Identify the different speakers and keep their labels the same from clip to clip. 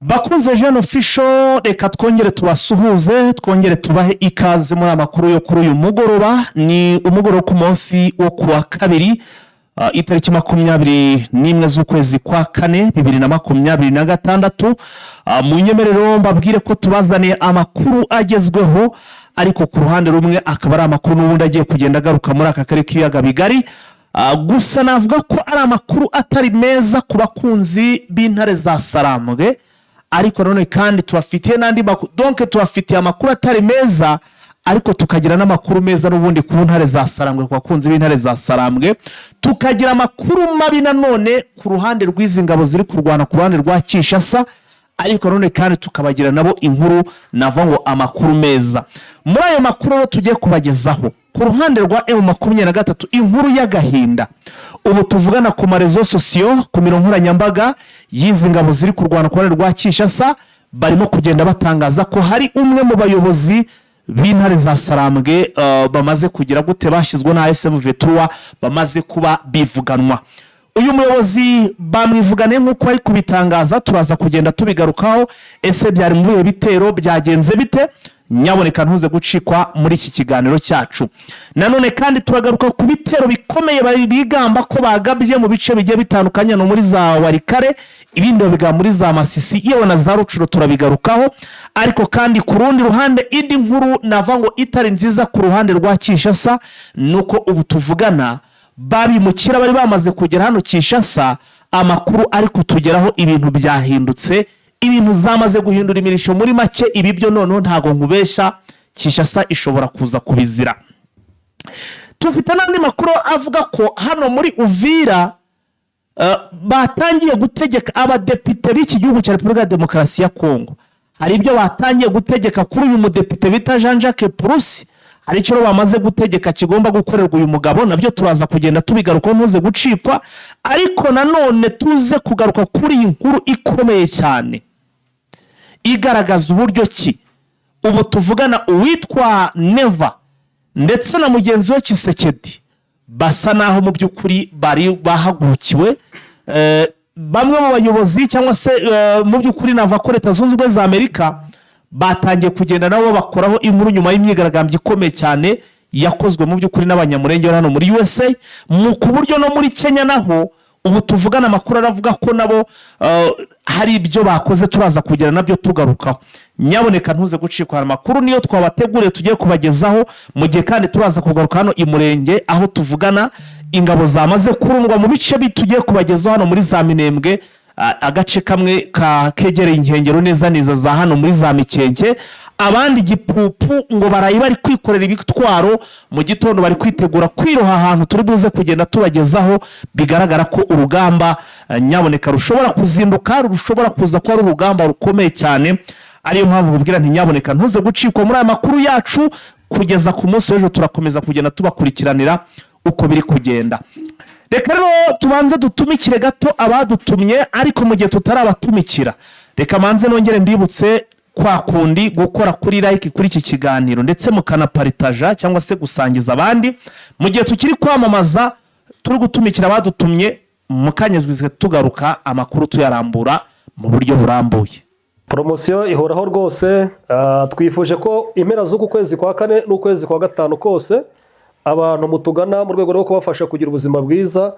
Speaker 1: Bakunze Jeune Official, reka twongere tubasuhuze, twongere tubahe ikaze muri amakuru yo kuri uyu mugoroba. Ni umugoroba ku munsi wo kuwa kabiri, itariki 21 z'ukwezi kwa kane 2026. Mu nyemerero mbabwire ko tubazaniye amakuru agezweho, ariko ku ruhande rumwe akaba ari amakuru n'ubundi agiye kugenda agaruka muri aka karere k'ibiyaga bigari. Gusa navuga ko ari amakuru atari meza ku bakunzi b'intare za Sarambwe, ariko nanone kandi tubafitiye n'andi makuru. Donc tubafitiye amakuru atari meza, ariko tukagira n'amakuru meza n'ubundi ku ntare za Sarambwe, ku bakunzi b'intare za Sarambwe. Tukagira amakuru mabi nanone ku ruhande rw'izi ngabo ziri kurwana ku ruhande rwa Kinshasa, ariko nanone kandi tukabagira nabo inkuru, navuga ngo amakuru meza. Muri ayo makuru rero tugiye kubagezaho, ku ruhande rwa M23, inkuru y'agahinda ubu tuvugana ku ma réseaux sociaux, ku mirongo nkoranyambaga y'izi ngabo ziri kurwana ku ruhande rwa Kinshasa, barimo kugenda batangaza ko hari umwe mu bayobozi b'intare za Sarambwe bamaze kugira gute, bashyizwe na AFC M23, bamaze kuba bivuganwa. Uyu muyobozi bamwivugane nk'uko bari kubitangaza, turaza kugenda tubigarukaho. Ese byari mu bihe bitero, byagenze bite? Nyaboneka ntuze gucikwa muri iki kiganiro cyacu. Nanone kandi turagaruka ku bitero bikomeye bari bigamba ko bagabye mu bice bigiye bitandukanye, no muri za Walikale, ibindi babigamba muri za Masisi, yewe na za Rutshuru, turabigarukaho. Ariko kandi ku rundi ruhande, indi nkuru navuga ngo itari nziza ku ruhande rwa Kinshasa ni uko ubu tuvugana babimukira bari bamaze kugera hano Kinshasa, amakuru ari kutugeraho, ibintu byahindutse, ibintu zamaze guhindura imirisho. Muri make, ibi byo noneho ntabwo nkubeshya, Kinshasa ishobora kuza kubizira. Tufite n'andi makuru avuga ko hano muri Uvira batangiye gutegeka abadepite b'iki gihugu cya Repubulika ya Demokarasi ya Kongo. Hari ibyo batangiye gutegeka kuri uyu mudepite bita Jean Jacques Purusi. Hari icyo bamaze gutegeka kigomba gukorerwa uyu mugabo, nabyo turaza kugenda tubigarukaho, ntuze gucikwa. Ariko nanone tuze kugaruka kuri iyi nkuru ikomeye cyane igaragaza uburyo ki ubu tuvugana uwitwa Neva ndetse na mugenzi we Tshisekedi basa naho mu by'ukuri bari bahagurukiwe. Bamwe mu bayobozi cyangwa se mu by'ukuri navuga ko Leta Zunze Ubumwe za Amerika batangiye kugenda nabo bakoraho inkuru nyuma y'imyigaragambyo ikomeye cyane yakozwe mu by'ukuri n'Abanyamurenge bari hano muri USA, mu ku buryo no muri Kenya naho ubu tuvugana amakuru aravuga ko nabo hari ibyo bakoze, turaza kugera nabyo tugarukaho. Nyaboneka ntuze gucikwa, amakuru niyo twabateguriye tugiye kubagezaho. Mu gihe kandi turaza kugaruka hano i Murenge, aho tuvugana ingabo zamaze kurundwa mu bice tugiye kubagezaho hano muri za Minembwe, agace kamwe kegereye inkengero neza neza za hano muri za Mikenke. Abandi gipupu ngo baraye bari kwikorera ibitwaro, mu gitondo bari kwitegura kwiroha ahantu turi buze kugenda tubagezaho. Bigaragara ko urugamba nyaboneka rushobora kuzinduka, rushobora kuza kuba ari urugamba rukomeye cyane. Ariyo mpamvu nkubwira nti nyaboneka ntuze gucikwa muri aya makuru yacu. Kugeza ku munsi w'ejo turakomeza kugenda tubakurikiranira uko biri kugenda. Reka rero tubanze dutumikire gato abadutumye, ariko mu gihe tutarabatumikira, reka manze nongere mbibutse kwa kundi gukora kuri like kuri iki kiganiro, ndetse mukanaparitaja cyangwa se gusangiza abandi. Mu gihe tukiri kwamamaza, turi gutumikira abadutumye, mukanyazwe tugaruka amakuru tuyarambura mu buryo burambuye.
Speaker 2: Poromosiyo ihoraho rwose. Twifuje ko impera z'uku kwezi kwa kane n'ukwezi kwa gatanu kose, abantu mutugana mu rwego rwo kubafasha kugira ubuzima bwiza,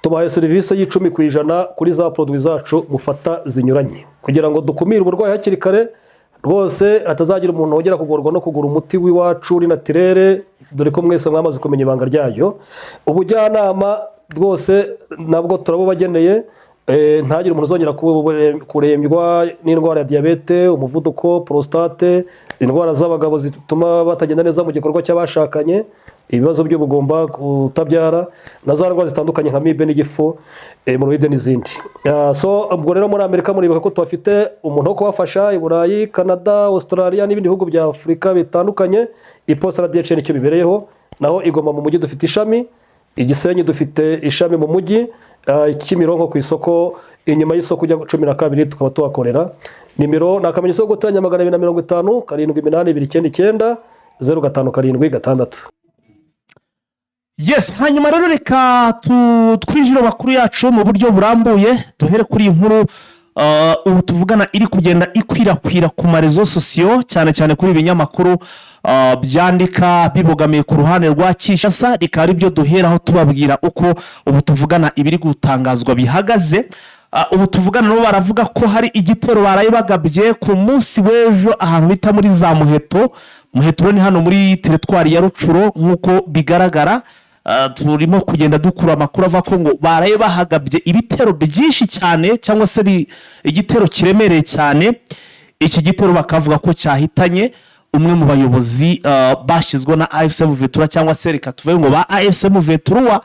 Speaker 2: tubahaye serivisi y'10% kuri za produits zacu mufata zinyuranye, kugira ngo dukumire uburwayi hakiri kare rwose, hatazagira umuntu wongera kugorwa no kugura umuti w'iwacu uri naturel, dore ko mwese mwamaze kumenya ibanga ryayo. Ubujyanama rwose nabwo turabubageneye. Ntagire umuntu uzongera kurembywa n'indwara ya diyabete, umuvuduko, prostate, indwara z'abagabo zituma batagenda neza mu gikorwa cy'abashakanye, ibibazo by'ubugumba, kutabyara, na za ndwara zitandukanye nka amibe n'igifu, hémorroïdes n'izindi. So ubwo rero muri Amerika muribuka ko tuhafite umuntu wo kubafasha, i Burayi, Canada, Australia n'ibindi bihugu bya Afurika bitandukanye. Iposita na DHL nicyo bibereyeho. Naho i Goma mu mujyi dufite ishami, i Gisenyi dufite ishami mu mujyi, Kimironko ku isoko, inyuma y'isoko ujya 12, tukaba tuhakorera. Nimero ni akamenyetso ko guteranya 250 782 99 0576.
Speaker 1: Yes, hanyuma rero reka twinjire amakuru yacu mu buryo burambuye, duhere kuri iyi nkuru. ubu tuvugana iri kugenda ikwirakwira ku ma réseaux sociaux, cyane cyane kuri ibinyamakuru byandika bibogamiye ku ruhande rwa Kinshasa, rikaba ari byo duheraho tubabwira uko ubu tuvugana ibiri gutangazwa bihagaze. Ubu tuvugana nabo baravuga ko hari igitero baraye bagabye ku munsi w'ejo ahantu bita muri za Muheto. Muheto ni hano muri teritwari ya Rutshuru nk'uko bigaragara. Turimo kugenda dukura amakuru ava ko ngo baraye bahagabye ibitero byinshi cyane, cyangwa se igitero kiremereye cyane. Iki gitero bakavuga ko cyahitanye umwe mu bayobozi bashyizweho na AFC M vingt-trois, cyangwa se reka tuvuge ngo ba AFC M vingt-trois.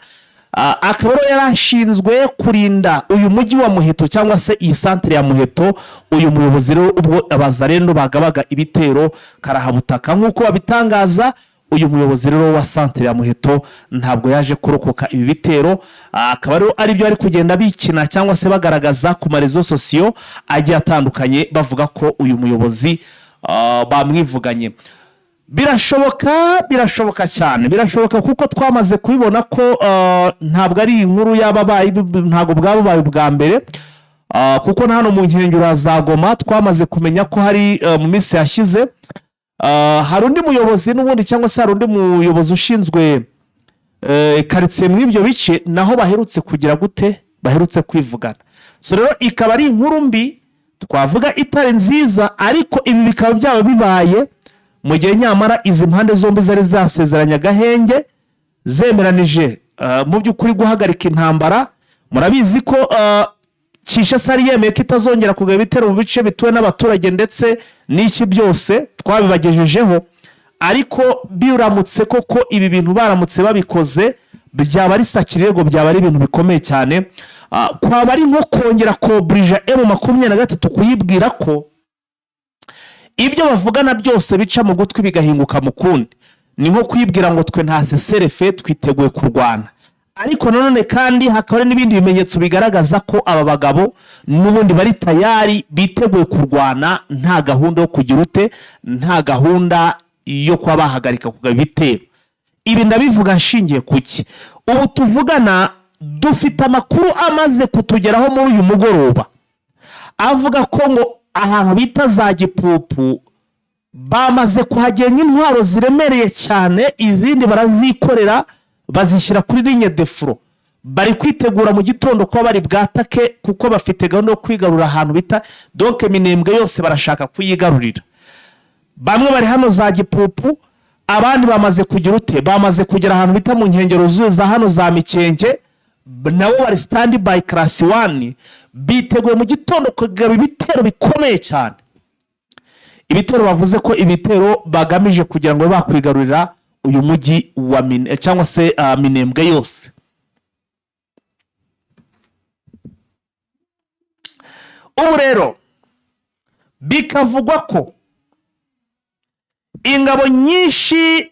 Speaker 1: Akaba rero yari ashinzwe kurinda uyu mujyi wa Muheto, cyangwa se iyi santere ya Muheto. Uyu muyobozi rero, ubwo abazarendo bagabaga ibitero karahabutaka nk'uko babitangaza, uyu muyobozi rero wa santere ya Muheto ntabwo yaje kurokoka ibi bitero. Akaba rero ari byo bari kugenda bikina cyangwa se bagaragaza ku ma réseaux sociaux agiye atandukanye, bavuga ko uyu muyobozi bamwivuganye. Birashoboka, birashoboka cyane, birashoboka, kuko twamaze kubibona ko ntabwo ari inkuru y'ababaye, ntabwo bwaba bubaye ubwa mbere, kuko na hano mu nkengero za Goma twamaze kumenya ko hari mu minsi yashize hari undi muyobozi n'ubundi, cyangwa se hari undi muyobozi ushinzwe karitsiye muri ibyo bice, naho baherutse kugira gute, baherutse kwivugana. So rero ikaba ari inkuru mbi twavuga itari nziza, ariko ibi bikaba byaba bibaye mu gihe nyamara izi mpande zombi zari zasezeranye agahenge, zemeranije mu by'ukuri guhagarika intambara. Murabizi ko Kinshasa yari yemeye ko itazongera kugaba ibitero mu bice bituwe n'abaturage, ndetse n'iki byose twabibagejejeho. Ariko biramutse koko ibi bintu baramutse babikoze, byaba ari sacrilège, byaba ari ibintu bikomeye cyane. Kwaba ari nko kongera koburija M23, kuyibwira ko ibyo bavugana byose bica mu gutwi bigahinguka mu kundi. Ni nko kuyibwira ngo twe nta cessez-le-feu, twiteguye kurwana. Ariko nanone kandi hakaba hari n'ibindi bimenyetso bigaragaza ko aba bagabo n'ubundi bari tayari, biteguye kurwana, nta gahunda yo kugira ute, nta gahunda yo kuba bahagarika kugaba ibitero. Ibi ndabivuga nshingiye ku ki? Ubu tuvugana dufite amakuru amaze kutugeraho muri uyu mugoroba avuga ko ngo ahantu bita za Gipupu bamaze kuhagenga intwaro ziremereye cyane, izindi barazikorera bazishyira kuri ligne de front, bari kwitegura mu gitondo kuba bari bwatake, kuko bafite gahunda yo kwigarura ahantu bita donc Minembwe yose barashaka kuyigarurira. Bamwe bari hano za Gipupu, abandi bamaze kugira ute, bamaze kugera ahantu bita mu nkengero za hano za Mikenke, nabo bari stand by class one, biteguye mu gitondo kugaba ibitero bikomeye cyane. Ibitero bavuze ko ibitero bagamije kugira ngo babe bakwigarurira uyu mujyi wa Mine, cyangwa se Minembwe yose. Ubu rero bikavugwa ko ingabo nyinshi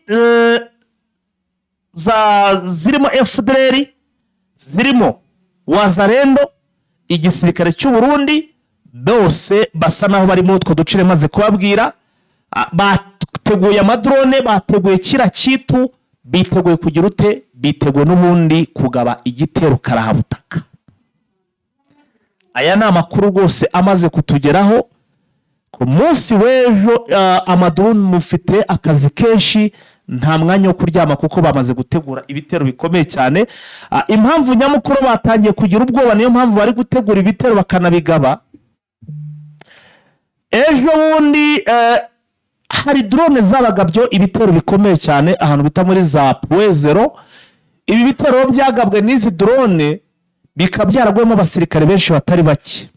Speaker 1: za zirimo FDLR, zirimo Wazalendo, igisirikare cy'u Burundi, bose basa naho bari muri utwo duce maze kubabwira. Bateguye ama drone, bateguye kira kitu, biteguye kugira ute, biteguye n'ubundi kugaba igitero karahabutaka. Aya ni amakuru rwose amaze kutugeraho ku munsi w'ejo. Ama drone, mufite akazi kenshi, nta mwanya wo kuryama, kuko bamaze gutegura ibitero bikomeye cyane. Impamvu nyamukuru batangiye kugira ubwoba, niyo mpamvu bari gutegura ibitero bakanabigaba. Ejo bundi hari drone zabagabyo ibitero bikomeye cyane ahantu bita muri za Puwezero. Ibi bitero byagabwe n'izi drone bikaba byaraguyemo abasirikare benshi batari bake.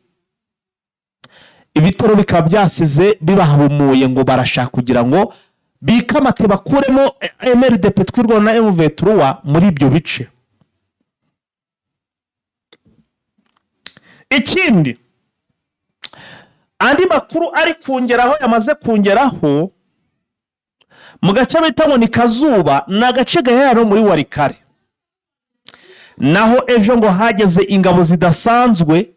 Speaker 1: Ibitero bikaba byasize bibahumuye, ngo barashaka kugira ngo bikamate bakuremo MRDP Twirwaneho na M23 muri ibyo bice. Ikindi, andi makuru ari kungeraho, yamaze kungeraho, mu gace bita ngo ni Kazuba, ni agace gaherereye no muri Walikale, naho ejo ngo hageze ingabo zidasanzwe.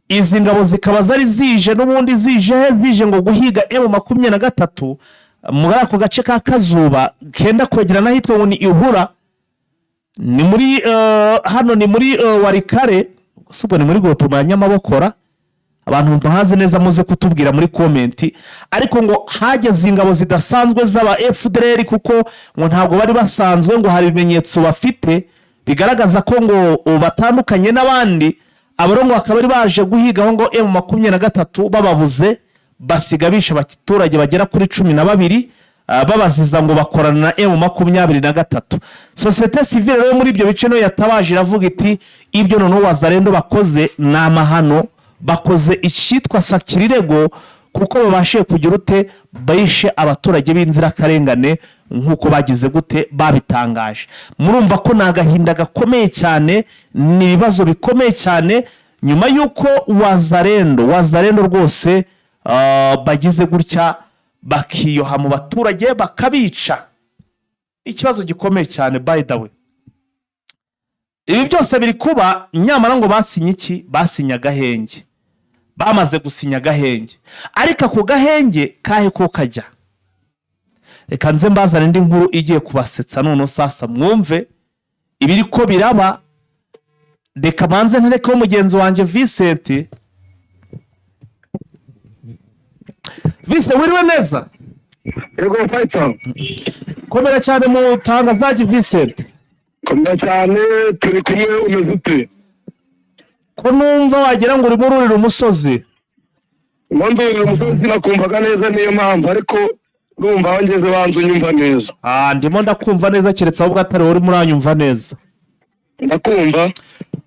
Speaker 1: Izi ngabo zikaba zari zije n'ubundi, zije he? Zije ngo guhiga M23 muri ako gace ka Kazuba kenda kwegera n'ahitwa ngo ni Ihura. Ni muri hano ni muri Walikale, si ubwo ni muri groupement ya Nyamabokora. Abantu muhazi neza muze kutubwira muri comment. Ariko ngo hageze ingabo zidasanzwe z'aba FDLR, kuko ngo ntabwo bari basanzwe, ngo hari ibimenyetso bafite bigaragaza ko ngo batandukanye n'abandi. Abo ngo bakaba bari baje guhigaho ngo M23 bababuze, basiga bishe abaturage bagera kuri 12, babaziza ngo bakorana na M23. Société civile rero muri ibyo bice niyo yatabaje, iravuga iti: "Ibyo noneho Wazalendo bakoze ni amahano, bakoze icyitwa sacrilège, kuko babashije kugira ute, bishe abaturage b'inzirakarengane nk'uko bagize gute babitangaje." Murumva ko ni agahinda gakomeye cyane, ni ibibazo bikomeye cyane nyuma y'uko Wazalendo rwose bagize gutya bakiyoha mu baturage bakabica. Ikibazo gikomeye cyane. By the way, ibi byose biri kuba nyamara ngo basinye iki? Basinye agahenge. Bamaze gusinya agahenge, ariko ako gahenge kahe ko kajya? Reka nze mbazane indi nkuru igiye kubasetsa noneho. Sasa mwumve ibiri ko biraba. Reka manze nterekeho mugenzi wanjye Vincent. Vincent, wiriwe neza?
Speaker 3: Yego, fayita.
Speaker 1: Komera cyane mu tangazaji, Vincent.
Speaker 3: Komera cyane, turi kumwe. Umeze ute?
Speaker 1: Ko numva wagira ngo urimo ururira umusozi?
Speaker 3: Ndurira umusozi, sinakumvaga neza, niyo mpamvu, ariko urumva aho ngeze banza unyumva neza.
Speaker 1: Ah, ndimo ndakumva neza, keretse ahubwo atari wowe urimo uranyumva neza.
Speaker 3: Ndakumva.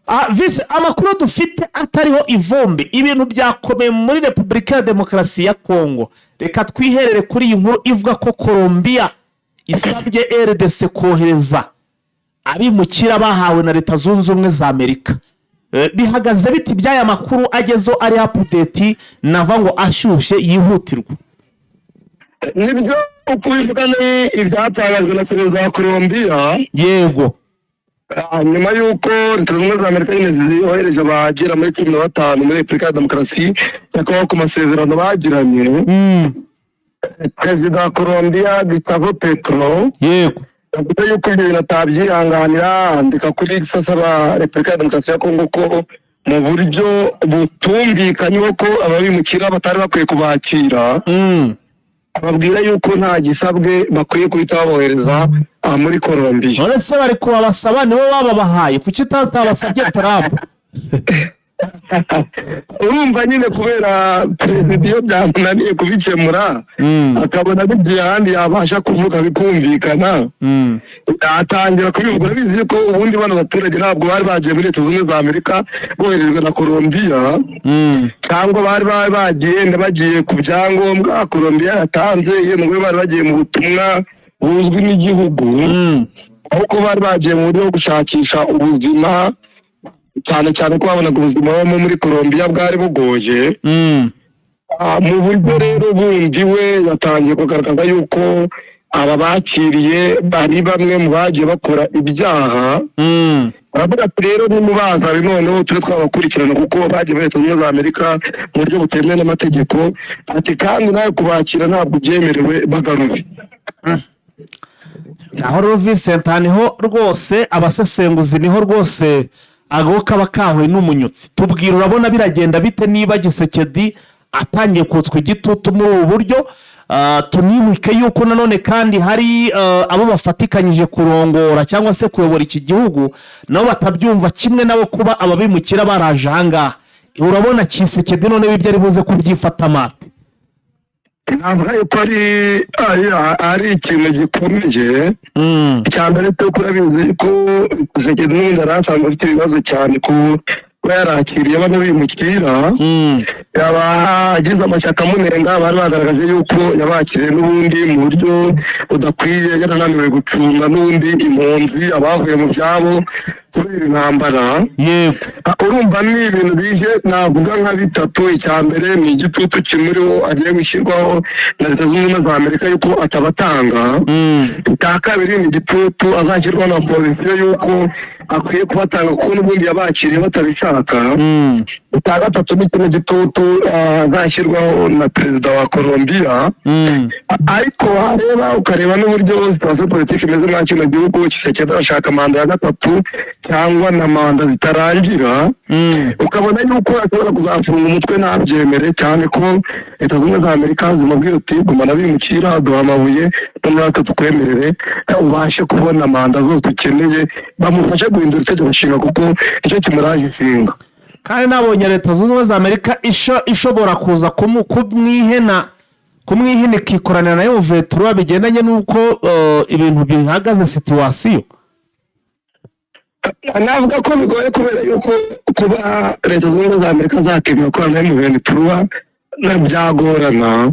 Speaker 1: Ah, vise, amakuru dufite atariho ivumbi, ibintu byakomeye muri Repubulika ya Demokarasi ya Kongo. Reka twiherere kuri iyi nkuru ivuga ko Colombia isabye RDC kohereza abimukira bahawe na Leta Zunze Ubumwe za Amerika. Bihagaze biti by'aya makuru agezeho ari update, nava ngo ashyushye yihutirwa?
Speaker 3: Nibyo, uko ubivuga ni ibyatangajwe na perezida wa Colombia. Nyuma y'uko Leta Zunze Ubumwe za Amerika nyine zohereje abagera muri 15 muri Repubulika ya Demokarasi ya Kongo ku masezerano bagiranye, perezida wa Colombia Gustavo Petro yavuze yuko ibyo bintu atabyihanganira, andika kuri X asaba Repubulika ya Demokarasi ya Kongo ko mu buryo butumvikanyweho ko ababimukira batari bakwiye kubakira, ababwira yuko nta gisabwe bakwiye guhita babohereza muri Colombia.
Speaker 1: None se bari kubabasaba, nibo bababahaye? Kuki utabasabye Trump?
Speaker 3: Urumva nyine, kubera perezida iyo byamunaniye kubikemura, akabona bigiye ahandi yabasha kuvuga bikumvikana, atangira kubivuga. Urabizi yuko ubundi bano baturage ntabwo bari bagiye muri Leta Zunze Ubumwe za Amerika boherejwe na Colombia, cyangwa bari bagiye bagiye ku byangombwa Colombia yatanze, yemwe bari bagiye mu butumwa buzwi n'igihugu, ahubwo bari bagiye mu buryo bwo gushakisha ubuzima, cyane cyane ko babonaga ubuzima babamo muri Colombia bwari bugoye. Mu buryo rero bundi we yatangiye kugaragaza yuko aba bakiriye bari bamwe mu bagiye bakora ibyaha. Baravuga ati: "Rero nimubaza noneho tube twabakurikirana, kuko bagiye muri Leta Zunze Ubumwe za Amerika mu buryo butemewe n'amategeko." Ati: "Kandi nawe kubakira ntabwo byemerewe, bagarure."
Speaker 1: Aho rero, Vincent, niho rwose abasesenguzi, niho rwose ago kaba kahuye n'umunyutsi. Tubwira, urabona biragenda bite niba Tshisekedi atangiye kotswa igitutu muri ubu buryo? Tunibuke yuko nanone kandi hari abo bafatikanyije kurongora cyangwa se kuyobora iki gihugu nabo batabyumva kimwe nabo kuba ababimukira baraje ahangaha. Urabona Tshisekedi noneho ibyo ari buze kubyifata amate?
Speaker 3: Navuga yuko ari ikintu gikomeye. Icya mbere cyo urabizi ko Tshisekedi n'ubundi yari asanzwe afite ibibazo cyane kuba yarakiriye bano bimukira. Yaba agize amashyaka amunenga bari bagaragaje yuko yabakiriye n'ubundi mu buryo budakwiye, yarananiwe gucunga n'ubundi impunzi, abavuye mu byabo kubera intambara. Urumva ni ibintu bije navuga nka bitatu. Icya mbere ni igitutu kimuriho agiye gushyirwaho na Leta Zunze Ubumwe za Amerika yuko atabatanga. Icya kabiri ni igitutu azashyirwaho na opozisiyo yuko akwiye kubatanga, kuko n'ubundi yabakiriye batabishaka. Icya gatatu ni kino gitutu azashyirwaho na perezida wa Colombia. Ariko wareba ukareba n'uburyo situation politique imeze muri kino gihugu, Tshisekedi arashaka manda ya gatatu. cyangwa na manda zitarangira, ukabona yuko ashobora kuzafunga umutwe ntabyemere, cyane ko Leta Zunze Ubumwe za Amerika zimubwira uti: "Gumana bimukira, duha amabuye, noneho natwe tukwemerere ubashe kubona manda zose ukeneye." Bamufashe guhindura itegeko nshinga, kuko nicyo kimuraje ishinga.
Speaker 1: Kandi nabonye Leta Zunze Ubumwe za Amerika ishobora kuza kumwihena ikikoranira na M23, bigendanye n'uko ibintu bihagaze, situation.
Speaker 3: Navuga ko bigoye, kubera yuko kuba Leta Zunze Ubumwe za Amerika zakemera gukorana na M23 byagorana.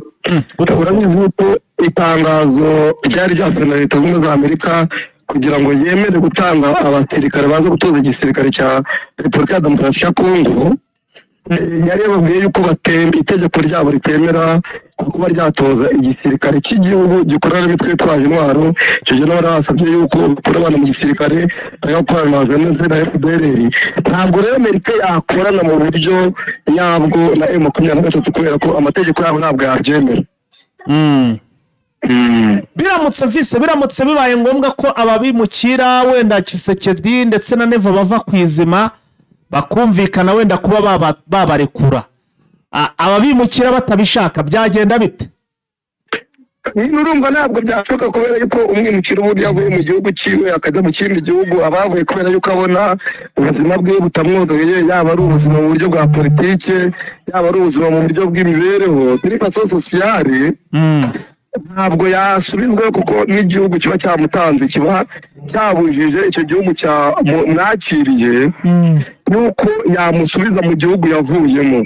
Speaker 3: Urabizi yuko itangazo ryari ryasohowe na Leta Zunze Ubumwe za Amerika kugira ngo yemere gutanga abasirikare baza gutoza igisirikare cya Repubulika ya Demokarasi ya Kongo, yari yababwiye yuko itegeko ryabo ritemera kuba ryatoza igisirikare cy'igihugu gikorana n'imitwe yitwaje intwaro. Icyo gihe nabo basabye yuko bakura abana mu gisirikare bajya gukorana na ndetse na FDLR. Ntabwo rero Amerika yakorana mu buryo nyabwo na M23, kubera ko amategeko yabo ntabwo yabyemera.
Speaker 1: Biramutse vise, biramutse bibaye ngombwa ko ababimukira, wenda Tshisekedi ndetse na Neva, bava ku izima bakumvikana wenda kuba babarekura, ababimukira batabishaka, byagenda bite?
Speaker 3: Nyine urumva ntabwo byashoboka, kubera yuko umwimukira ubundi yavuye mu gihugu cyiwe akajya mu kindi gihugu, aba yavuye kubera yuko abona ubuzima bwe butamworoheye, yaba ari ubuzima mu buryo bwa politike, yaba ari ubuzima mu buryo bw'imibereho kuri façon sociale. Ntabwo yasubizwayo, kuko n'igihugu kiba cyamutanze kiba cyabujije icyo gihugu cyamwakiriye nuko yamusubiza mu gihugu yavuyemo.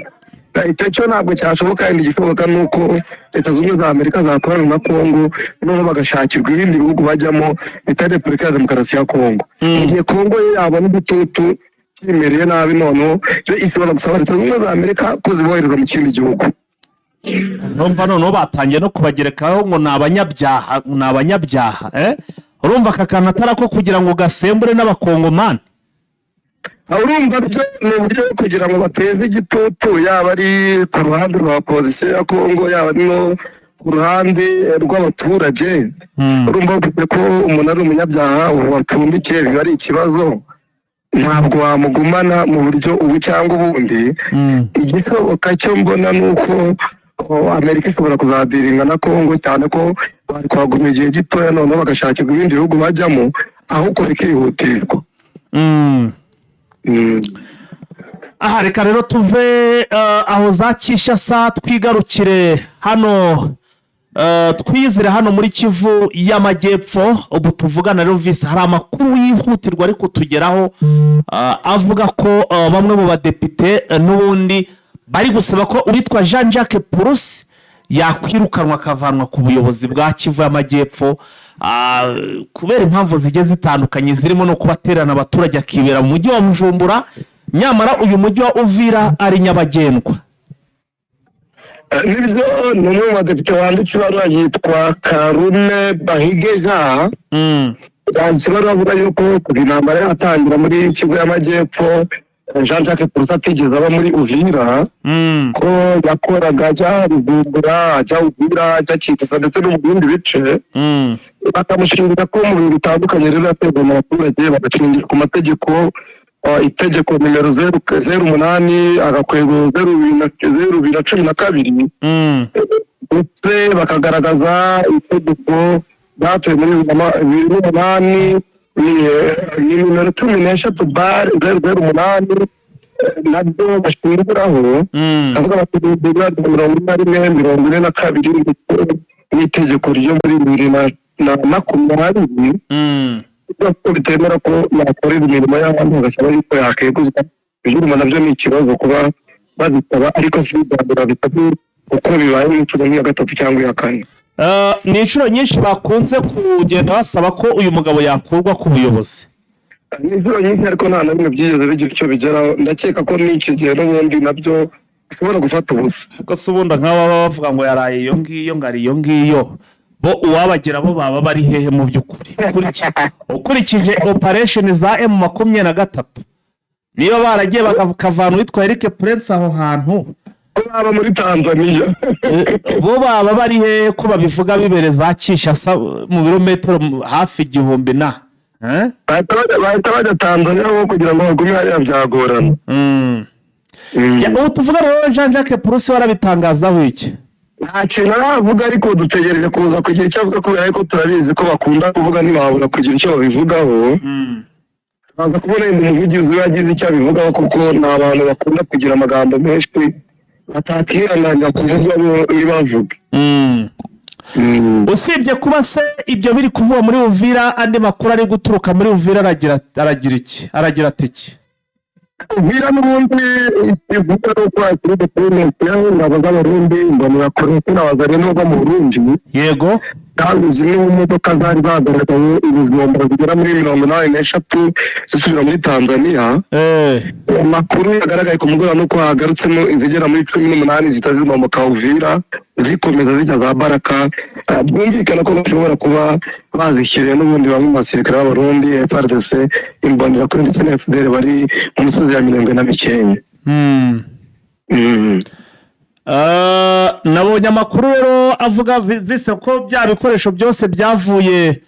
Speaker 3: Icyo cyo ntabwo cyashoboka. Kandi igishoboka ni uko Leta Zunze Ubumwe za Amerika zakorana na Kongo, noneho bagashakirwa ibindi bihugu bajyamo bitari Repubulika ya Demokarasi ya Kongo. Mu gihe Kongo yo yabona igitutu kimereye nabi, noneho yo ishobora gusaba Leta Zunze Ubumwe za Amerika ko zibohereza mu kindi gihugu.
Speaker 1: Numva noneho batangiye no kubagerekaho ngo ni abanyabyaha, ni abanyabyaha, eh? Urumva aka kantu atari ako kugira ngo gasembure n'Abakongomani?
Speaker 3: Urumva byo ni uburyo bwo kugira ngo bateze igitutu, yaba ari ku ruhande rwa opozisiyo ya Kongo, yaba ari no ku ruhande rw'abaturage. Urumva bavuze ko umuntu ari umunyabyaha ubu bacumbikiye, biba ari ikibazo, ntabwo wamugumana mu buryo ubu cyangwa ubundi. Igishoboka cyo mbona ni uko Amerika ishobora kuzadealinga na Kongo, cyane ko bari kuhaguma igihe gitoya, noneho bagashakirwa ibindi bihugu bajyamo, ahubwo bikihutirwa.
Speaker 1: Aha reka rero tuve aho za Kinshasa, twigarukire hano, twizire hano muri Kivu y'Amajyepfo. Ubu tuvugana rero visi, hari amakuru yihutirwa ari kutugeraho avuga ko bamwe mu badepite n'ubundi bari gusaba ko uwitwa Jean Jacques Purusi yakwirukanwa, akavanwa ku buyobozi bwa Kivu y'Amajyepfo, kubera impamvu zigiye zitandukanye, zirimo no kubaterana abaturage akibera mu mujyi wa Bujumbura, nyamara uyu mujyi wa Uvira ari nyabagendwa.
Speaker 3: Nibyo, ni umwe mu badepite wanditse ibaruwa, yitwa Karume Bahige Jean. Yanditse ibaruwa avuga yuko kuva intambara yatangira muri Kivu y'Amajyepfo, Jean Jacques Purusi atigeze aba muri Uvira, ko yakoraga ajya Bujumbura, ajya Uvira, ajya Kinshasa ndetse no mu bindi bice. Bakamushinja ko mu bintu bitandukanye rero yaterwa mu baturage, bagashingira ku mategeko, itegeko nimero 008/002/012, ndetse bakagaragaza itegeko ryatowe muri 2008, ni nimero 13/008, nabyo bashingiraho. Ndavuga bati 41, 42, ndetse n'itegeko ryo muri 2020, ko bitemera ko yakorera imirimo y'abandi, bagasaba yuko yakeguzwa. Ibyo nabyo ni ikibazo kuba babisaba, ariko si ubwa mbere babisabye, kuko bibaye nk'inshuro nk'iya gatatu cyangwa iya kane.
Speaker 1: Ni inshuro nyinshi bakunze kugenda basaba ko uyu mugabo yakurwa ku buyobozi.
Speaker 3: Ni inshuro nyinshi, ariko nta na bimwe byigeze bigira icyo bigeraho. Ndakeka ko n'iki gihe n'ubundi nabyo bishobora gufata ubusa.
Speaker 1: Ariko se ubundi nk'aba baba bavuga ngo yaraye iyo ngiyo, ngo ari iyo ngiyo, bo uwabagira bo baba bari hehe mu by'ukuri? Ukurikije operation za M23, niba baragiye bakavana uwitwa Eric Prince aho hantu,
Speaker 3: baba muri Tanzania.
Speaker 1: Bo baba bari hehe, ko babivuga bibere za Kinshasa mu birometero hafi 1000 na Eh?
Speaker 3: Bahita bajya Tanzania bo kugira ngo bagume hariya byagorana.
Speaker 1: Ya, ubu tuvuga rero Jean Jacques Purusi warabitangazaho iki?
Speaker 3: Nta kintu aravuga, ariko dutegereje kuza kugira icyo avuga, kubera ko turabizi ko bakunda kuvuga, ntibabura kugira icyo babivugaho. Baza kubona wenda umuvugizi we yagize icyo abivugaho, kuko ni abantu bakunda kugira amagambo menshi batakihanganira kuvuga bo ntibavuge.
Speaker 1: Usibye kuba se ibyo biri kuvugwa muri Uvira, andi makuru ari guturuka muri Uvira aragira iki, aragira ati iki?
Speaker 3: Uvira n'ubundi ivuga ko hakiri deployment y'ingabo z'Abarundi, Imbonerakure n'abazarendo bo mu Burundi. Kandi zimwe mu modoka zari zagaragaye ibizombero zigera muri 83 zisubira muri Tanzania. Amakuru yagaragaye ku mugoroba nuko hagarutsemo izigera muri 18 zitazimamuka Uvira, zikomeza zijya za Baraka. Byumvikana ko bashobora kuba bazishyiriye n'ubundi bamwe mu basirikare b'Abarundi, FARDC, Imbonerakure ndetse na FDL bari mu misozi ya Mirembe na Mikenke.
Speaker 1: Nabonye amakuru rero avuga vise ko bya bikoresho byose byavuye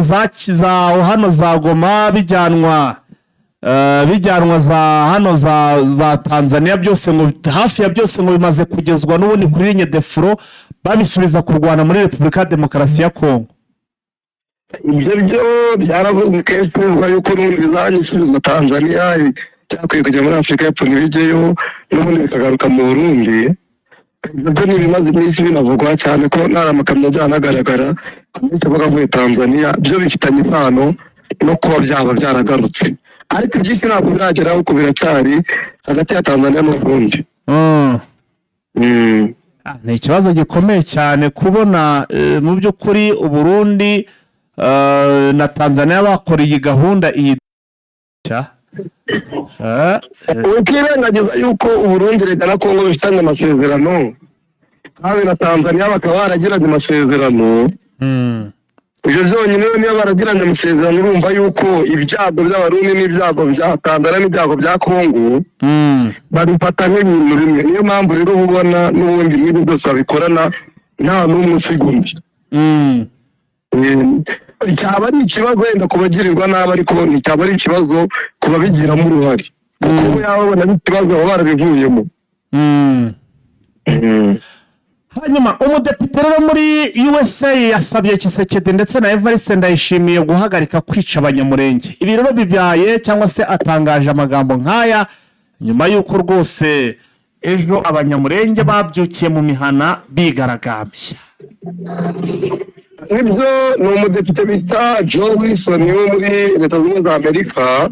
Speaker 1: za hano za Goma bijyanwa za hano za Tanzania, byose ngo hafi ya byose ngo bimaze kugezwa n'ubundi kuri ligne de front, babisubiza kurwana muri Repubulika ya Demokarasi ya Kongo.
Speaker 3: Ibyo byo byaravuzwe kenshi, bivugwa yuko n'ubundi bizajya Tanzania, byakwiye kujya muri Afurika y'Epfo ntibijyeyo, n'ubundi bikagaruka mu Burundi. Ibyo byo ni ibimaze iminsi binavugwa cyane, ko nta amakamyo ajya anagaragara amenshi avuga avuye Tanzania. Byo bifitanye isano no kuba byaba byaragarutse, ariko ibyinshi ntabwo birageraho kuko biracyari hagati ya Tanzania n'Uburundi.
Speaker 1: Ni ikibazo gikomeye cyane kubona mu by'ukuri Uburundi na Tanzania bakora iyi gahunda iyi.
Speaker 3: Ukirengagiza yuko Uburundi leta na Kongo bifitanye amasezerano, kandi na Tanzania bakaba baragiranye amasezerano. Ibyo byonyine, niba baragiranye amasezerano, urumva yuko ibyago by'Abarundi n'ibyago bya Tanzania n'ibyago bya Kongo babifata nk'ibintu bimwe. Niyo mpamvu rero uba ubona n'ubundi n'ibi byose babikorana nta n'umwe usiga undi. Cyaba ari ikibazo wenda ku bagirirwa nabi, ariko nticyaba ari ikibazo ku babigiramo uruhare, kuko bo yaba babona ari ikibazo baba barabivuyemo.
Speaker 1: Hanyuma umudepite rero muri USA yasabye Tshisekedi ndetse na Evariste Ndayishimiye guhagarika kwica Abanyamurenge. Ibi rero bibyaye cyangwa se atangaje amagambo nk'aya nyuma y'uko rwose ejo Abanyamurenge babyukiye mu mihana bigaragambya.
Speaker 3: Nibyo, ni umudepite bita Joe Wilson wo muri Leta Zunze Ubumwe za Amerika,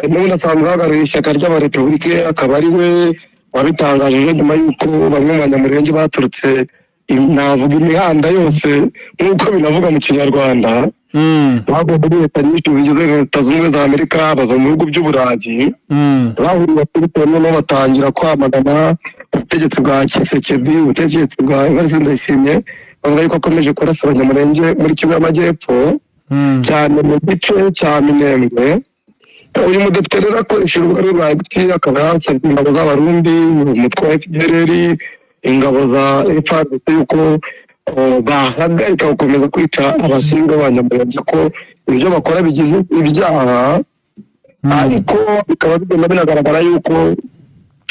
Speaker 3: n'ubundi asanzwe ahagarariye ishyaka ry'Abarepubulike, akaba ari we wabitangaje ejo nyuma y'uko bamwe mu Banyamurenge baturutse navuga imihanda yose nk'uko binavuga mu Kinyarwanda, bavuye muri leta nyinshi zigize Leta Zunze Ubumwe za Amerika, bava mu bihugu by'Uburayi, bahuriye kuri noneho batangira kwamagana ubutegetsi bwa Tshisekedi, ubutegetsi bwa Evariste Ndayishimiye, bavuga yuko akomeje kurasa Abanyamurenge muri Kivu y'Amajyepfo, cyane mu gice cya Minembwe. Uyu mudepite rero akoresha urubuga rwe rwa X, akaba yasabye ingabo z'Abarundi, umutwe wa FDLR, ingabo za FARDC yuko bahagarika gukomeza kwica abasinga b'Abanyamurenge, ko ibyo bakora bigize ibyaha. Ariko bikaba bigenda binagaragara yuko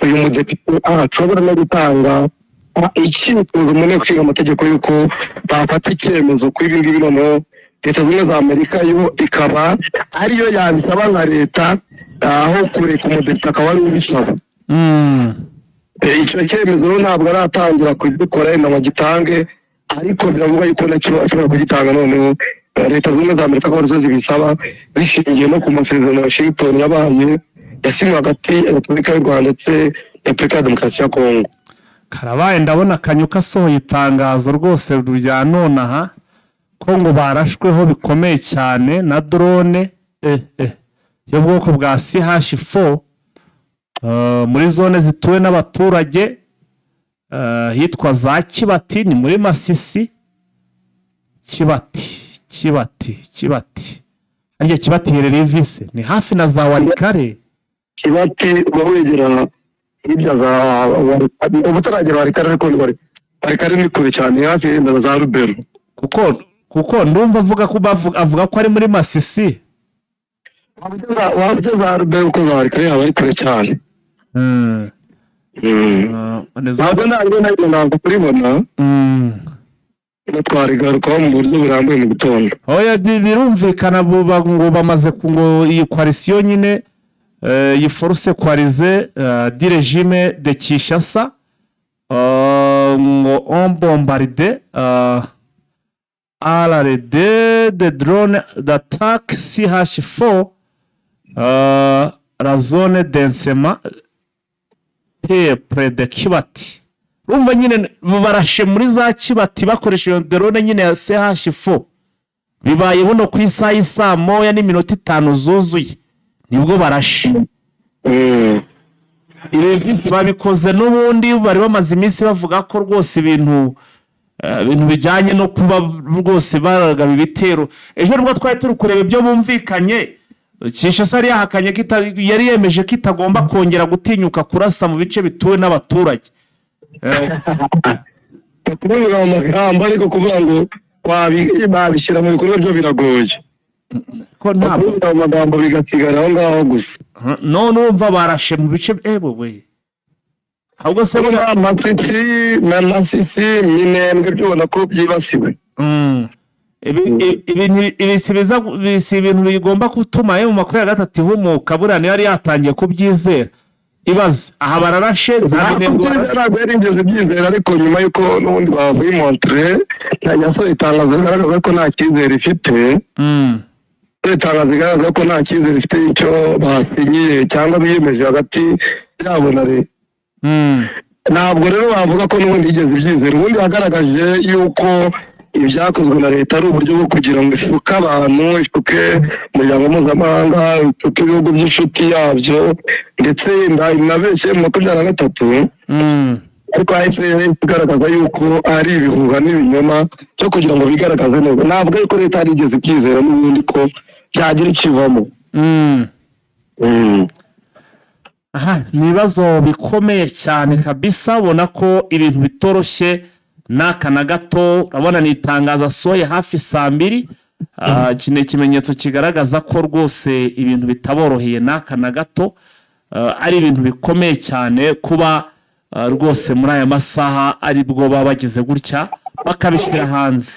Speaker 3: uyu mudepite ashobora no gutanga icyifuzo mu Nteko Ishinga Amategeko yuko bafata icyemezo kuri ibi ngibi, noneho Leta Zunze Ubumwe za Amerika yo ikaba ariyo yabisaba nka leta, aho kureka umudepite akaba ariwe ubisaba. Icyo cyemezo rero ntabwo aratangira kugikora yenda ngo agitange, ariko biravuga yuko nacyo ashobora kugitanga, noneho Leta Zunze Ubumwe za Amerika akaba arizo zibisaba, zishingiye no ku masezerano ya Washington yabaye yasinywe hagati ya Repubulika y'u Rwanda ndetse na Repubulika ya Demokarasi ya Kongo.
Speaker 1: Karabaye, ndabona Kanyuka asohoye itangazo rwose rya nonaha ko ngo barashweho bikomeye cyane na drone y'ubwoko bwa CH4 muri zone zituwe n'abaturage hitwa za Kibati, ni muri Masisi. Kibati, Kibati, Kibati, harya Kibati iherereye vise ni hafi na za Walikale.
Speaker 3: Kibati uba wegera hirya za, uba utaragera Walikale, ariko ni Walikale ni kure cyane, hafi yenda za Rubero.
Speaker 1: Kuko Kuko ndumva avuga ko avuga ko ari muri Masisi.
Speaker 3: Waba ugeze za Rubero, uko za Warikare yaba ari kure cyane. Ntabwo ntabwo naza kuribona. Twarigarukaho mu buryo burambuye mu gitondo.
Speaker 1: Oya, birumvikana ngo bamaze ngo iyi coalition nyine, iyi force coalisée du régime de Kinshasa, ngo ont bombardé à l'aide de drone d'attaque CH4 la zone densément peuplée de Kibati. Urumva nyine barashe muri za Kibati bakoresha iyo drone nyine ya CH4. Bibaye buno ku isaha y'isaa 1:05 zuzuye nibwo barashe. Ibi babikoze n'ubundi bari bamaze iminsi bavuga ko rwose ibintu bijyanye no kuba rwose baragaba ibitero. Ejo nibwo twari turi kureba ibyo bumvikanye. Kinshasa yari yahakanye ko yari yemeje ko itagomba kongera gutinyuka kurasa mu bice bituwe n'abaturage.
Speaker 3: Kubivuga mu magambo, ariko kuvuga ngo babishyira mu bikorwa byo biragoye.
Speaker 1: Ko ntabwo
Speaker 3: Kubivuga mu magambo bigasigara aho ngaho gusa.
Speaker 1: None urumva barashe mu bice, ewe, ahubwo se
Speaker 3: Urumva Masisi na Masisi, Minembwe, byo ubona ko byibasiwe.
Speaker 1: Ibi si ibintu bigomba gutuma M23 ihumuka. Buriya niyo yari yatangiye kubyizera. Ibaze aha bararashe za Minembwe.
Speaker 3: Ntabwo yari yigeze ibyizera, ariko nyuma y'uko n'ubundi bavuye i Montreux, yasohoye itangazo rigaragaza ko nta cyizere ifite. Itangazo rigaragaza ko nta cyizere ifite icyo basinyiye cyangwa biyemeje hagati yabo na leta. Ntabwo rero bavuga ko n'ubundi yigeze ibyizera. Ubundi yagaragaje yuko ibyakozwe na leta ari uburyo bwo kugira ngo ishuke abantu, ishuke umuryango mpuzamahanga, ishuke ibihugu by'inshuti yabyo, ndetse inabeshye mu 23. Ariko hahise igaragaza yuko ari ibihuha n'ibinyoma byo kugira ngo bigaragaze neza. Ntabwo ariko leta yarigeze ibyizera n'ubundi ko byagira ikivamo.
Speaker 1: Aha ni ibibazo bikomeye cyane kabisa. Ubona ko ibintu bitoroshye n'aka na gato. Urabona ni itangazo asohoye hafi saa 2. Iki ni ikimenyetso kigaragaza ko rwose ibintu bitaboroheye n'aka na gato. Ari ibintu bikomeye cyane kuba rwose muri aya masaha aribwo baba bageze gutya bakabishyira hanze.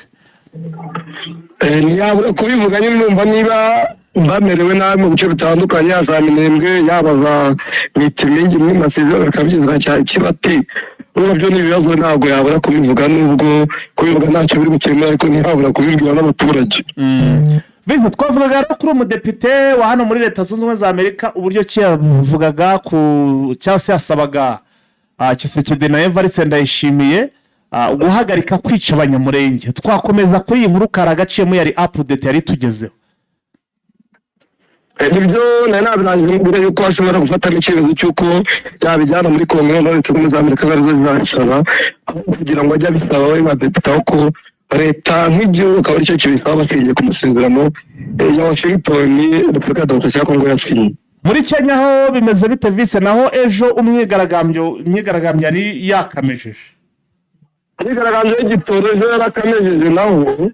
Speaker 3: Ntiyabura kubivuga nyine. Numva niba bamerewe nabi mu bice bitandukanye, yaba za Minembwe, yaba za Mitimingi muri Masizi, bakabyizana cya Kibati, urumva byo ni ibibazo. Ntabwo yabura kubivuga, nubwo kubivuga ntacyo biri bukemure, ariko ntiyabura kubibwira n'abaturage.
Speaker 1: Vincent, twavugaga rero kuri umudepite wa hano muri Leta Zunze Ubumwe za Amerika, uburyo ki yavugaga ku cyangwa se yasabaga Tshisekedi na Evariste Ndayishimiye guhagarika kwica Abanyamurenge. Twakomeza kuri iyi nkuru, kari agaciyemo, yari update yari tugezeho.
Speaker 3: Nibyo, nari nabirangije mbere yuko ashobora gufata n'icyemezo cy'uko yabijyana muri Kongere na Leta Zunze Ubumwe za Amerika arizo zizabisaba, aho kugira ngo ajye abisaba we badepite, aho ko leta nk'igihugu akaba aricyo kibisaba bashingiye ku masezerano ya Washington Repubulika ya Demokarasi ya Kongo yasinye.
Speaker 1: Muri Kenya ho bimeze bite, Vise? Naho ejo imyigaragambyo yari yakamejeje.
Speaker 3: Imyigaragambyo y'igitoro ejo yarakamejeje naho.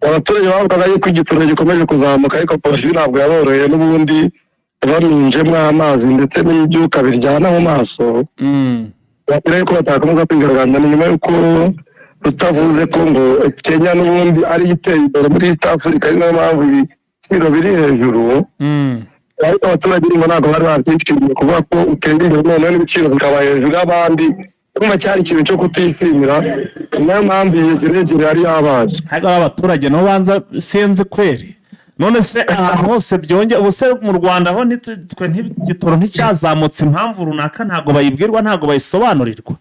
Speaker 3: Abaturage bavugaga yuko igitoro gikomeje kuzamuka, ariko polisi ntabwo yaboroheye n'ubundi, baminjemo amazi ndetse n'ibyuka biryana mu maso. Babwira yuko batakomeza kwigaragambya. Ni nyuma y'uko rutavuze ko ngo Kenya n'ubundi ari iteye imbere muri East Africa, ari nayo mpamvu ibiciro biri hejuru. Ariko abaturage urumva ntabwo bari babyishimiye, kuvuga ko utera imbere noneho n'ibiciro bikaba hejuru y'abandi. Urumva cyari ikintu cyo kutishimira, ni nayo mpamvu iyi kirekire yari yabaye.
Speaker 1: Ariko abaturage nabo banza sinzi kweri. None se ahantu hose byongeye? Ubu se mu Rwanda ho twe igitoro nticyazamutse? Impamvu runaka ntabwo bayibwirwa, ntabwo bayisobanurirwa.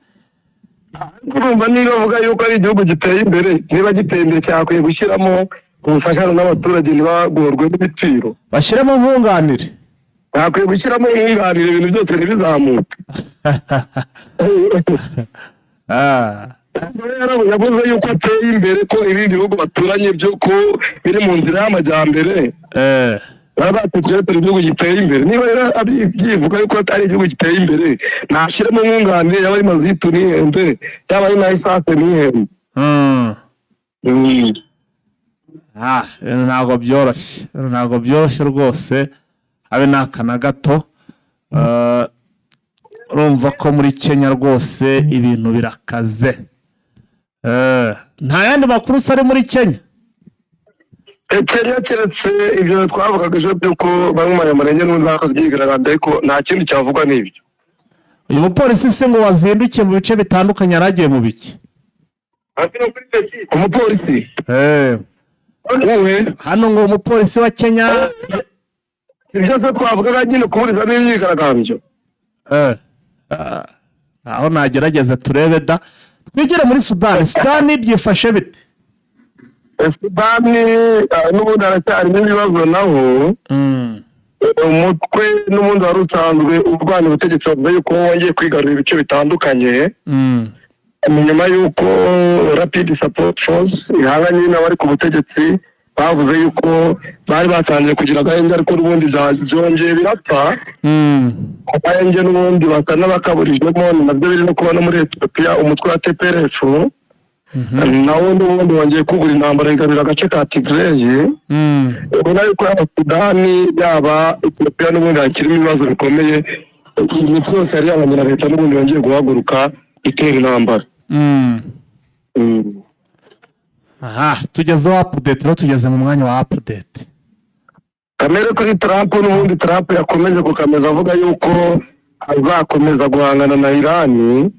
Speaker 3: Urumva niba bavuga yuko ari igihugu giteye imbere, niba giteye imbere cyakwiye gushyiramo ubufasha n'abaturage ntibagorwe n'ibiciro.
Speaker 1: Bashyiremo nkunganire.
Speaker 3: Bakwiye gushyiramo nkunganire, ibintu byose ntibizamuke. Rero yavuze yuko ateye imbere, ko ibindi bihugu baturanye byo ko biri mu nzira y'amajyambere. Baba batutse turi igihugu giteye imbere. Niba rero byivuga yuko atari igihugu giteye imbere, ntashyiremo nkunganire, yaba ari mazutu ntihembe, yaba ari na essence ntihembe.
Speaker 1: Ibintu ntabwo byoroshye, ibintu ntabwo byoroshye rwose, habe n'aka na gato. Urumva ko muri Kenya rwose ibintu birakaze. Nta yandi makuru usa ari muri Kenya?
Speaker 3: Kenya, keretse ibyo twavugaga ejo by'uko bamwe mu Banyamurenge n'ubundi bakoze imyigaragambyo, ariko nta kindi cyavugwa n'ibyo.
Speaker 1: Uyu mupolisi se ngo wazindukiye mu bice bitandukanye yaragiye mu biki?
Speaker 3: Umupolisi wowe?
Speaker 1: Hano ngo umupolisi wa Kenya.
Speaker 3: Si byose twavugaga nyine, kuburizamo imyigaragambyo.
Speaker 1: Aho nagerageza turebe da, twigire muri Sudani. Sudani byifashe bite?
Speaker 3: Sudani n'ubundi haracyarimo ibibazo naho. Umutwe n'ubundi wari usanzwe urwanya ubutegetsi bavuze yuko wongeye kwigarurira ibice bitandukanye, ni nyuma y'uko Rapid Support Force ihanganye n'abari ku butegetsi bavuze yuko bari batangiye kugira agahenge, ariko n'ubundi byongeye birapfa. Agahenge n'ubundi basa n'abakaburijwemo. Ni nabyo biri no kuba no muri Etiyopiya, umutwe wa TPLF nawo n'ubundi wongeye kubura intambara, yigarurira agace ka Tigray. Ubona yuko yaba Sudani, yaba Etiyopiya, n'ubundi hakirimo ibibazo bikomeye. Imitwe yose yari yabanye na leta n'ubundi yongeye guhaguruka itera intambara.
Speaker 1: Aha tugezeho update rero, tugeze mu mwanya wa update.
Speaker 3: Kamere kuri Trump, n'ubundi Trump yakomeje gukomeza avuga yuko azakomeza guhangana na Irani.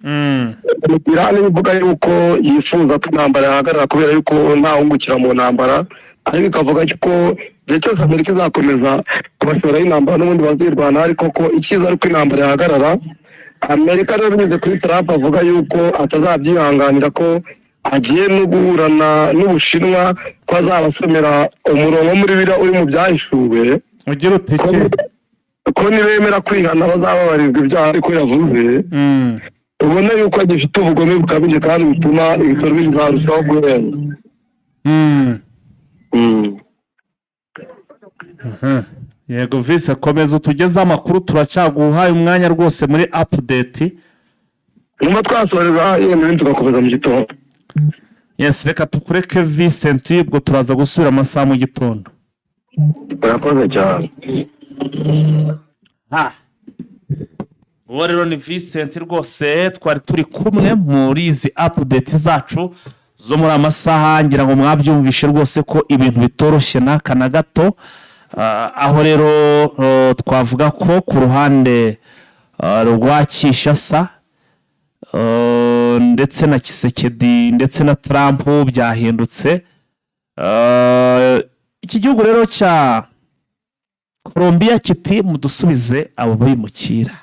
Speaker 3: Irani ivuga yuko yifuza ko intambara yahagarara kubera yuko ntawungukira mu ntambara, ariko ikavuga ko igihe cyose Amerika izakomeza kubashoraho intambara n'ubundi bazirwana, ariko ko icyiza ari uko intambara yahagarara. Amerika rero binyuze kuri Trump avuga yuko atazabyihanganira, ko agiye no guhura n'Ubushinwa, ko azabasomera umurongo muri biriya uri mu Byahishuwe.
Speaker 1: Ugira uti iki?
Speaker 3: Ko nibemera kwihana bazababarirwa ibyaha, ariko yavuze ubona yuko agifite ubugome bukabije kandi bituma ibikorwa bizarushaho guhenda.
Speaker 1: Yego vise, komeza utugeze amakuru, turacyaguhaye umwanya rwose muri update.
Speaker 3: Nyuma twasoreza yenda ibindi tugakomeza mu gitondo.
Speaker 1: Yes, reka tukureke Vincent, ubwo turaza gusubira amasaha mu gitondo.
Speaker 3: Urakoze cyane.
Speaker 1: Uwo rero ni Vincent rwose twari turi kumwe muri izi update zacu zo muri amasaha. Ngira ngo mwabyumvishe rwose ko ibintu bitoroshye n'aka na gato. Aho rero twavuga ko ku ruhande rwa Kinshasa ndetse na Tshisekedi ndetse na Trump byahindutse. Iki gihugu rero cya Colombia kiti mudusubize abo bimukira,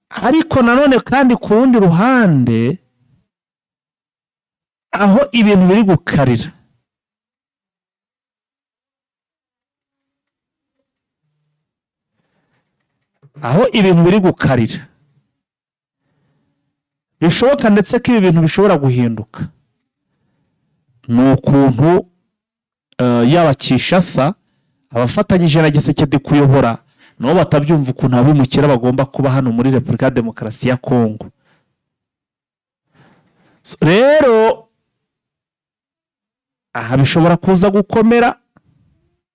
Speaker 1: ariko nanone kandi ku rundi ruhande aho ibintu biri gukarira, aho ibintu biri gukarira, bishoboka ndetse ko ibi bintu bishobora guhinduka, ni ukuntu yaba Kinshasa abafatanyije na Tshisekedi kuyobora nabo batabyumva ukuntu abimukira bagomba kuba hano muri Repubulika ya Demokarasi ya Kongo. So, rero aha bishobora kuza gukomera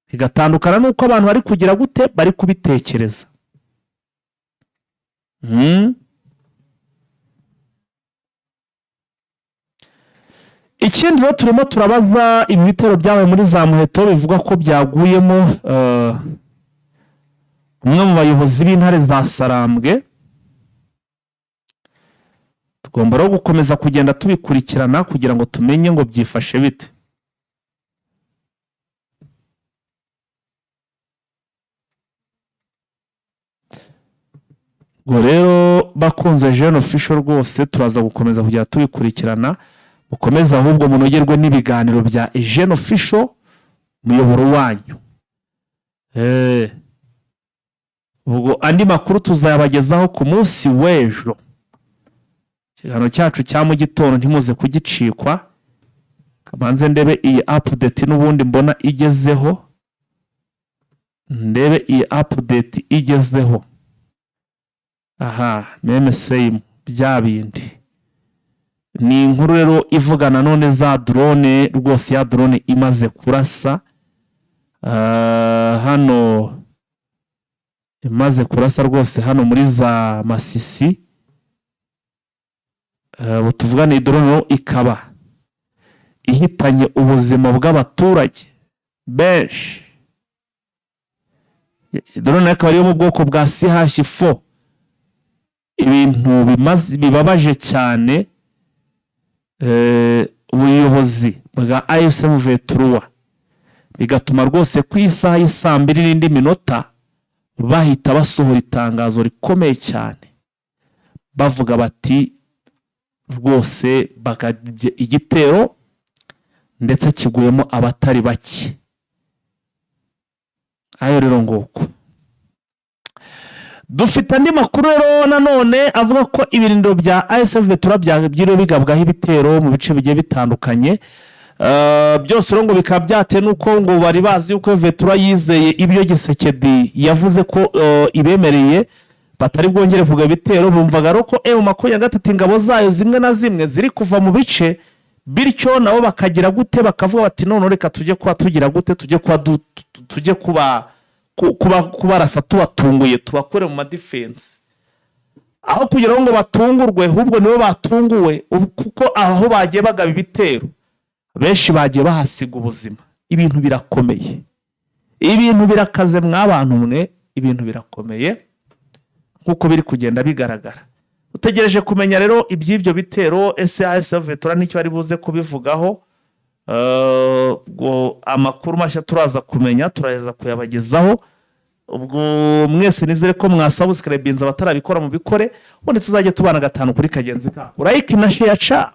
Speaker 1: bigatandukana n'uko abantu bari kugira gute, bari kubitekereza. Ikindi rero turimo turabaza ibi bitero byabaye muri za Muheto bivugwa ko byaguyemo umwe mu bayobozi b'intare za Sarambwe. Tugomba rero gukomeza kugenda tubikurikirana kugira ngo tumenye ngo byifashe bite. Ubwo rero bakunze Jeune Official rwose turaza gukomeza kugenda tubikurikirana, mukomeze ahubwo munogerwe n'ibiganiro bya Jeune Official, umuyoboro wanyu. Ubwo andi makuru tuzayabagezaho ku munsi w'ejo. Ikiganiro cyacu cya mu gitondo ntimuze kugicikwa. Kamanze ndebe iyi update n'ubundi mbona igezeho, ndebe iyi update igezeho. Aha meme same bya bindi. Ni inkuru rero ivuga nanone za drone rwose, ya drone imaze kurasa hano, imaze kurasa rwose hano muri za Masisi. Ubu tuvugana iyi drone rero ikaba ihitanye ubuzima bw'abaturage benshi. Drone akaba ari iyo mu bwoko bwa CH4. Ibintu bibabaje cyane. Ubuyobozi bwa AFC M23, bigatuma rwose ku isaha y'isaa 2 n'indi minota bahita basohora itangazo rikomeye cyane, bavuga bati rwose bagabye igitero ndetse kiguyemo abatari bake. Ayo rero nguko. Dufite andi makuru rero nanone avuga ko ibirindiro bya AFC M23 byiriwe bigabwaho ibitero mu bice bigiye bitandukanye. Byose rero ngo bikaba byatewe n'uko ngo bari bazi yuko Vetura yizeye ibyo Tshisekedi yavuze ko ibemereye, batari bwongere kugaba ibitero. Bumvaga rero ko M23 ingabo zayo zimwe na zimwe ziri kuva mu bice, bityo nabo bakagira gute? Bakavuga bati none reka tujye kuba tugira gute, tujye kuba tujye kuba kubarasa tubatunguye, tubakure mu ma défense. Aho kugira ngo batungurwe, ahubwo nibo batunguwe, kuko aho bagiye bagaba ibitero benshi bagiye bahasiga ubuzima. Ibintu birakomeye, ibintu birakaze mw'abantu mwe, ibintu birakomeye nk'uko biri kugenda bigaragara. Utegereje kumenya rero iby'ibyo bitero, ese AFC Vetura nicyo bari buze kubivugaho? Ubwo amakuru mashya turaza kumenya, turaza kuyabagezaho. Ubwo mwese nizere ko mwasubscribinze, abatarabikora mu bikore, ubundi tuzajya tubana gatanu kuri kagenzi kako. Like na share, ciao.